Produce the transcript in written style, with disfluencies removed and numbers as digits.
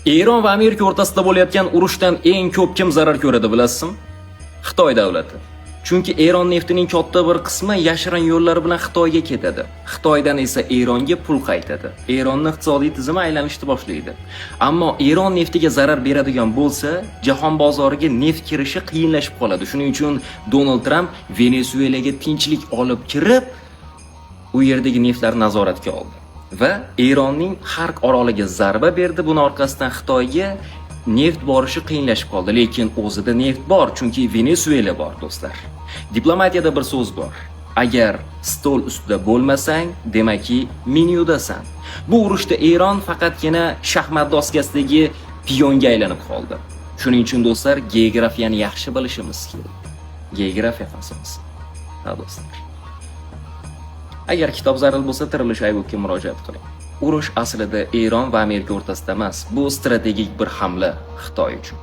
Eron va Amerika o'rtasida bo'layotgan urushdan eng ko'p kim zarar ko'radi, bilasizmi? Xitoy davlati. Chunki Eron neftining katta bir qismi yashirin yo'llar bilan Xitoyga ketadi. Xitoydan esa Eronga pul qaytadi. Eronni iqtisodiy tizimi aylanishni boshlaydi. Ammo Eron neftiga zarar beradigan bo'lsa, jahon bozoriga neft kirishi qiyinlashib qoladi. Shuning uchun Donald Tramp Venesuelaga tinchlik olib kirib, u yerdagi neftlarni nazoratga oldi va Eronning Xark oroliga zarba berdi. Buni orqasidan Xitoyga neft borishi qiyinlashib qoldi, lekin o'zida neft bor, chunki Venesuela bor, do'stlar. Diplomatiyada bir so'z bor. Agar stol ustida bo'lmasang, demakki menyudasan. Bu urushda Eron faqatgina shaxmat doskasidagi piyonga aylanib qoldi. Shuning uchun, do'stlar, geografiyani yaxshi bilishimiz kerak. Geografiya asosi. Ha, do'stlar. Agar kitob zarur bo'lsa, Tirilish iBookga murojaat qiling. Urush aslida Eron va Amerika o'rtasida emas, bu strategik bir hamla Xitoy uchun.